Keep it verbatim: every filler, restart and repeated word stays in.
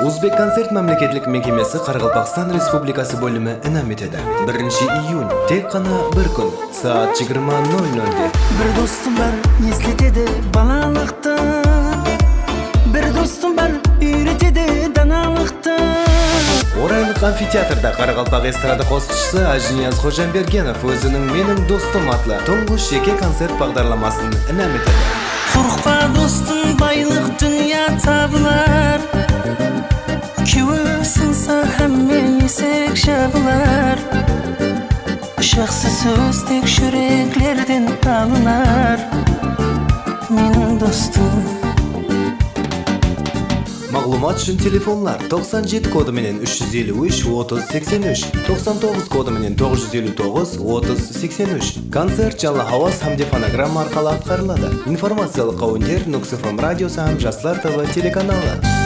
Uzbekkoncert mámleketlik mekemesi Qaraqalpaqstan Respublikası bólimi inam etedi. Birinshi iyun, tek ǵana bir kún, saat jigirma nol nolde. Bir dostum bar, esletedi balalıqtı. Bir dostum bar, úyretedi danalıqtı. Oraylıq amfiteatrda qaraqalpaq estrada qosıqshısı Ájiniyaz Xojambergenov óziniń Meniń dostım atlı tuńǵısh jeke koncert baǵdarlamasın inam etedi. Qorqpa dostım, baylıq dúnya tabılar. Kewil sınsa, hámme esik jabılar. Jaqsı sóz tek júreklerden alınar. Meniń dostım. Maǵlıwmat ushın telefonlar: toqsan jeti kodı menen úsh júz eliw úsh, otız seksen úsh, toqsan toǵız kodı menen toǵız júz eliw toǵız, otız seksen úsh. Koncert janlı hawaz hám de fonogramma arqalı atqarıladı. Informaciyalıq qáwender Nukus F M radiosı hám Jaslar T V telekanalı.